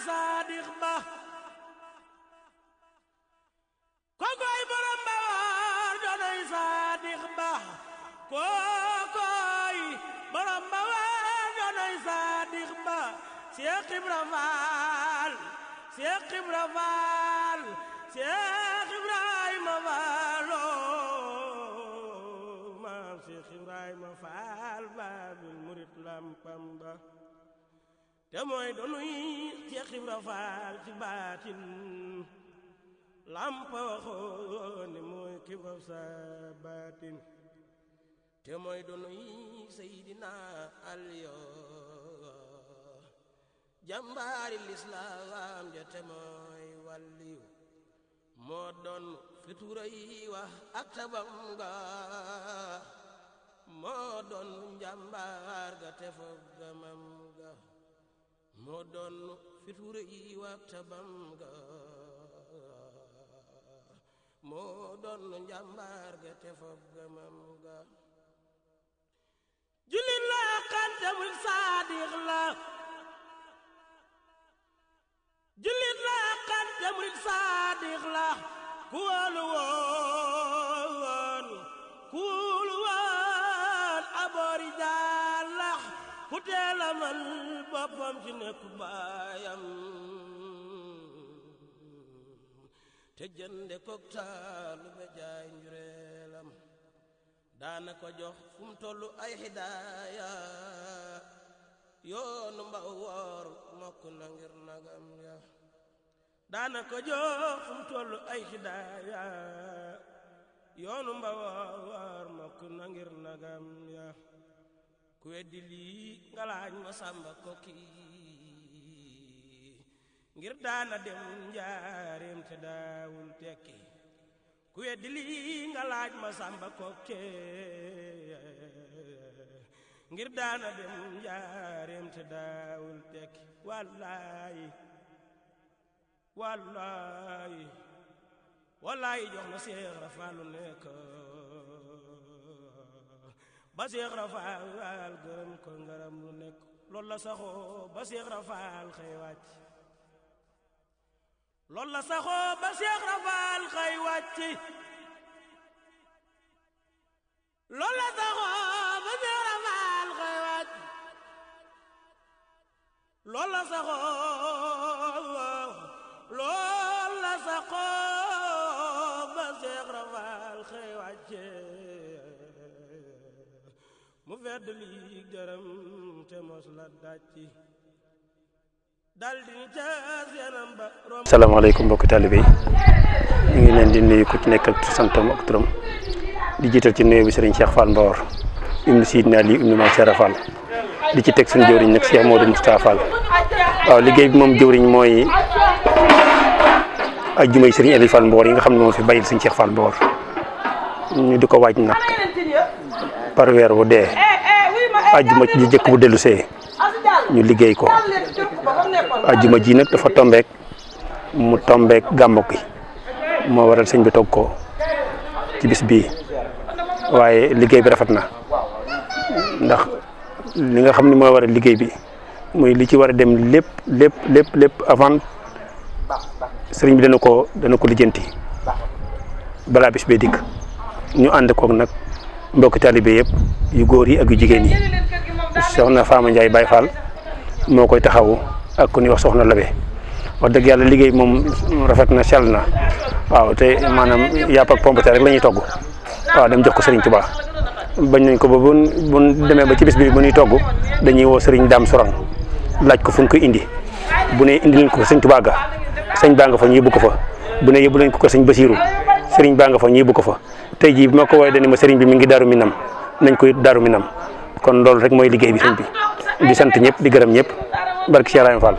saadix ba kokoy borom Mbawar doonay saadix ba kokoy borom Mbawar doonay saadix ba Cheikh Ibra Fall Cheikh Ibra Fall Cheikh Ibrahima Fall maam Cheikh Ibrahima Fall Babil murit lampam ba te mooy doonuy Cheikh Ibra Fall ci baatin lampa waxoon ne mooy ki faf sa baatin te mooy doonuy Seydina Aliyo jàmbaari lislaam ja te mooy wàlliyu moo doon fitura yi wax ak tabam ga moo doon njàmbaar ga te faf gamam ga moo doon fitura yi wax tabam ga moo doon njàmbaar ga te faf gamam ga jullit la xante muy saadix la jullit la xante muy saadix la ku wóolu woon aboori jaalax ku teela man boppam ci nekku baayam te jënde kook taalu be jaay njureelam daana ko jox fu mu tollu ay hidaaya yoonu Mbawar mokk na ngir nagam ya daana ko jox fu mu tollu ay hidaaya yoonu Mbawar mokk na ngir nagam ya ku weddi lii nga laaj ma Samba Kokki ngir daana dem njaareem te daawul tekki ku weddi lii nga laaj ma Samba Kokki ngir daana dem njaareem te daawul tekki wallaayi wallaayi wallaayi jox na Seex Rafal lu nekk ba Seex Rafal gërëm ko ngaram lu nekk loolu la saxoo ba Seex Rafal xëy wàcc loolu la saxoo ba Seex Rafal xëy wàcc loolu la saxoo ba Seex Rafal xëy wàcc loolu la saxoo loolu la saxoo ba Seex Rafal xëy wàcc mu fedd lii gërëm te mos la dàcci daldi ni ca seenam ba rom. Asalaamaaleykum mbokki taalibe yi ñu ngi leen di nuyu ku ci nekk ak santam ak turam di jiital ci nuyu bi Serigne Cheikh Fall Mbawar ibnu Sidna Ali ibnu Maam Cheikh Fall di ci teg suñu jëwriñ nag Cheikh Modou Moustapha Fall waaw liggéey bi moom jëwriñ mooy ay jumay Serigne Ali Fall Mbawar yi nga xam ne moom fi bàyyil Serigne Cheikh Fall Mbawar ñu di ko waaj nag par weer bu dee ajjuma ji jëkk bu dellu see ñu liggéey ko ajjuma ji nag dafa tombeek gàmmu gi moo waral sëñ bi toog ko ci bis bii waaye liggéey bi rafet na ndax li nga xam ni moo waral liggéey bi muy li ci war a dem lépp avant sëriñ bi dana ko lijjanti balaa bis bee dikk ñu ànd koog nag mbokki taalibe yëpp yu góor yi ak yu jigéen yi soxna Fama Ndiaye Baye Fall moo koy taxawu ak ku ñuy wax soxna Labe wax dëgg yàlla liggéey moom rafet na sell na waaw te maanaam yàpp ak pompité rek la ñuy togg waaw dem jox ko Serigne Touba bañ nañ ko ba bu demee ba ci bis bi bu ñuy togg dañuy woo Serigne Dame Sorang laaj ko fu ñu koy indi bu ne indi leen ko Serigne Touba ga sëñ baa nga fa ñu yóbbu ko fa bu ne yóbbu leen ko Serigne Basirou Serigne baa nga fa ñu yóbbu ko fa tey jii bi ma ko woowee dañu ma Serigne bi mi ngi Daaru Minam nañ koy Daaru Minam kon loolu rek mooy liggéey bi sëñ bi di sant ñëpp di gërëm ñëpp barki Cheikh Ibrahima Fall.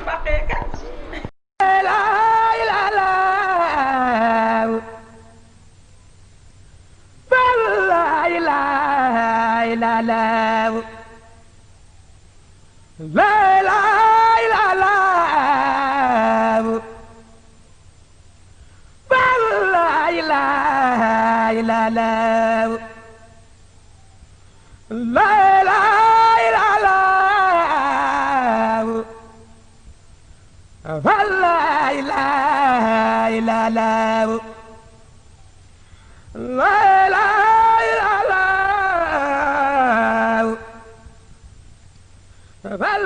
la ilaha illallah la ilaha illallah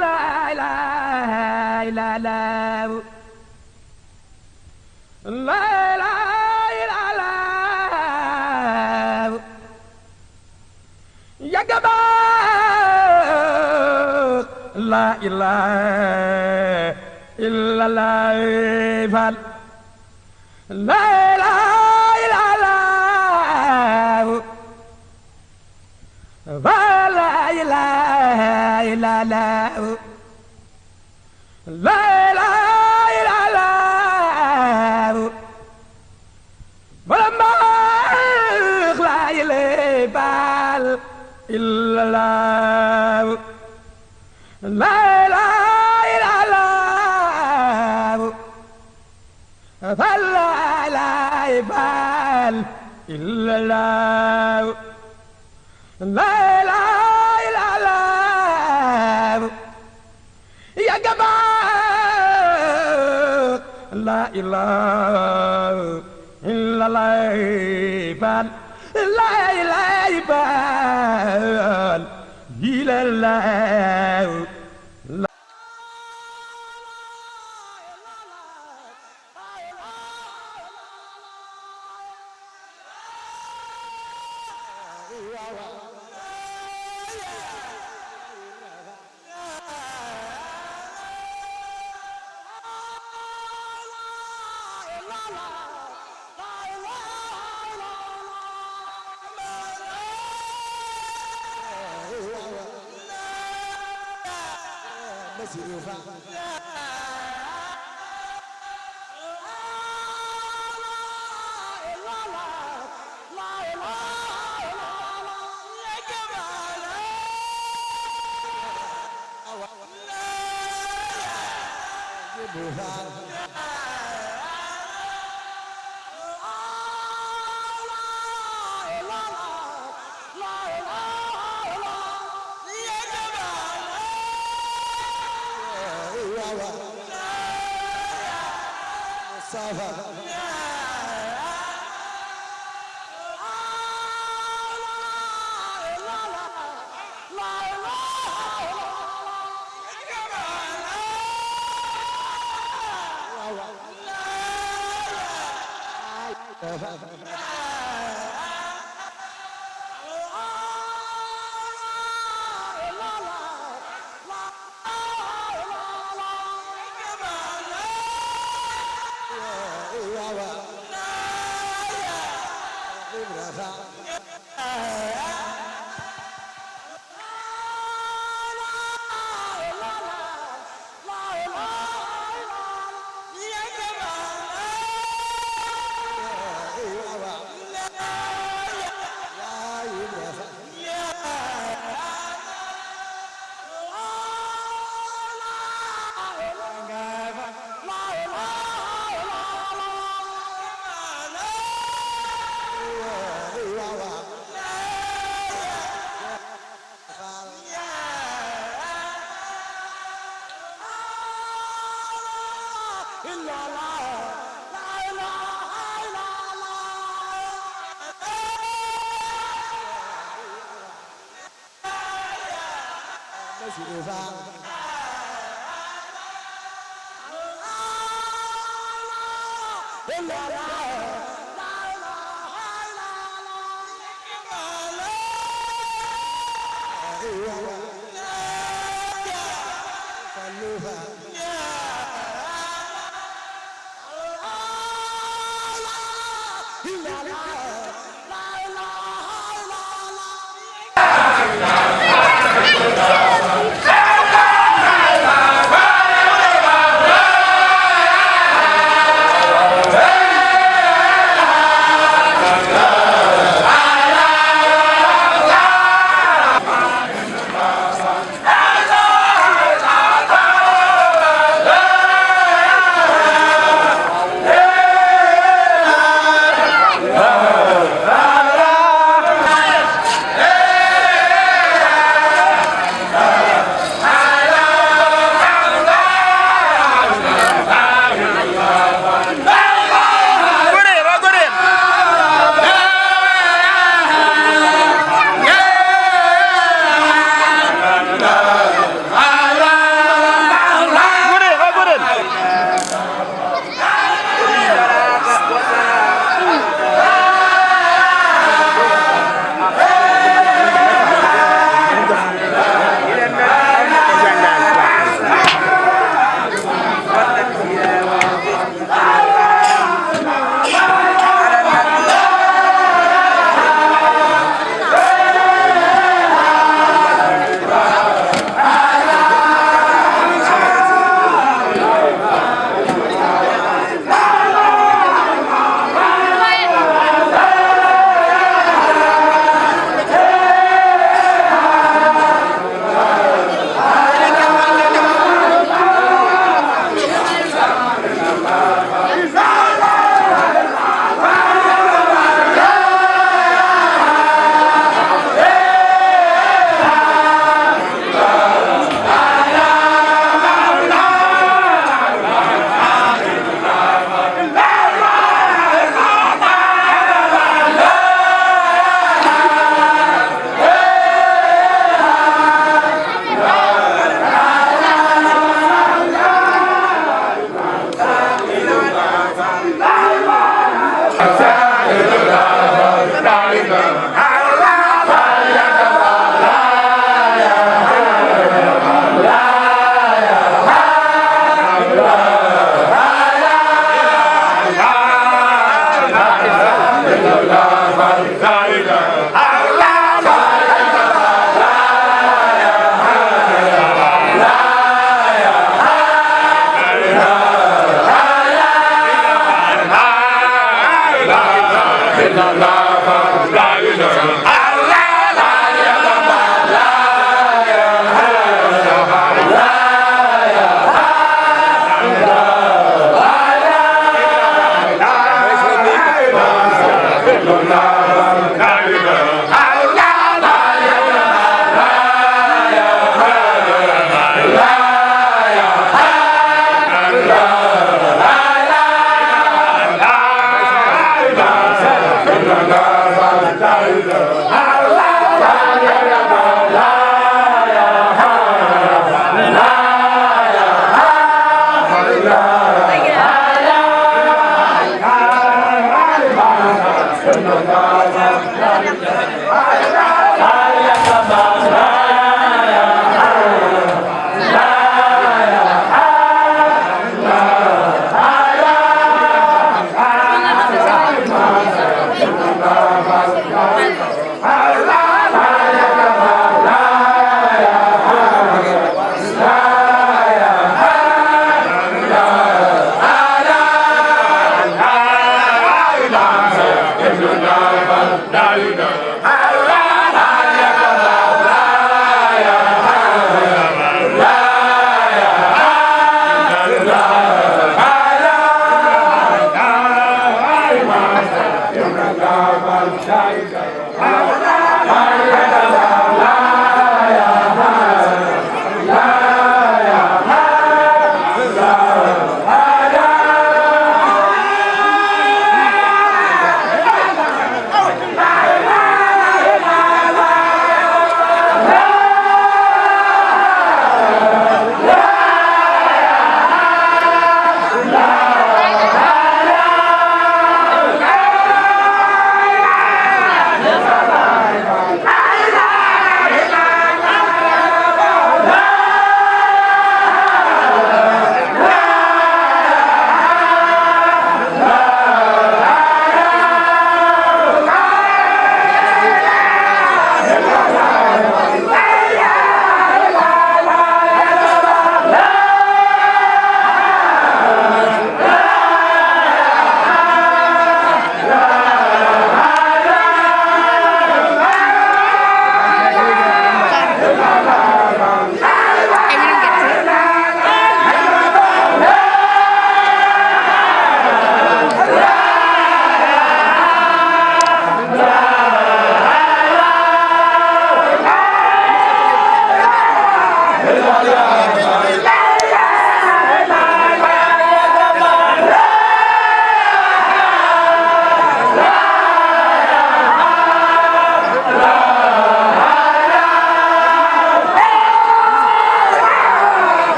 la ilaha illallah la ilaha illallah yagaba la ilaha illallah fal la ilaha illallah la ilaha illallah la ilaha illallah wala la ilaha illallah la ilaha illallah la ilaha illallah la ilaha illallah ya gaba la ilaha illallah la ilaha illallah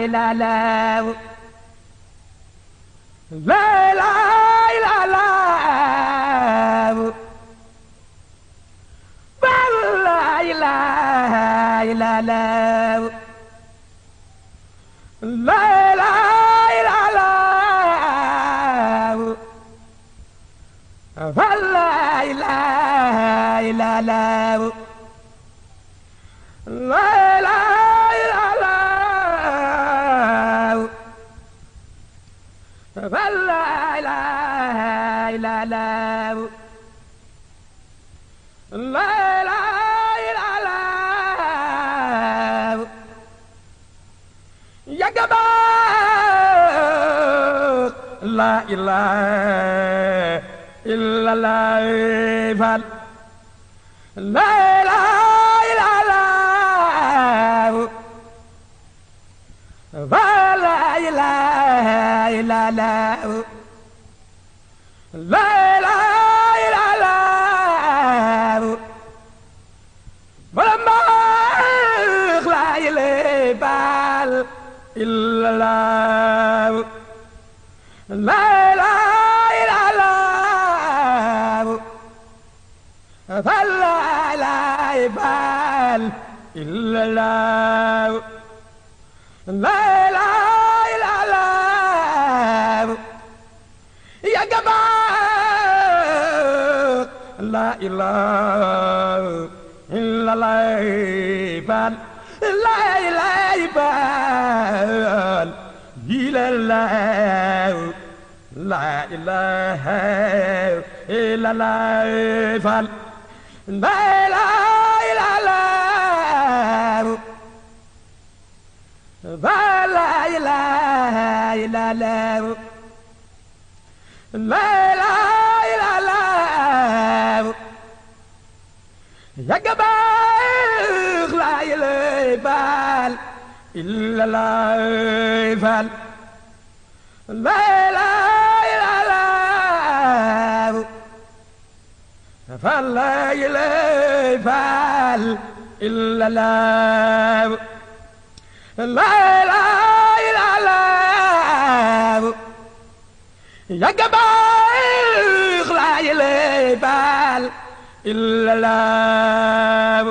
illallah la ilaha illallah la ilaha illallah la ilaha illallah fal la ilaha illallah la ilaha balamak la ilaha illallah la illallah la ilaha ya gabak la ilaha illallah la ilaha illallah la ilaha illallah la ilaha illallah la ilaha ya gabak la ilaha illallah la ilaha la ilaha illallah la ilaha ya gabak la ilaha illallah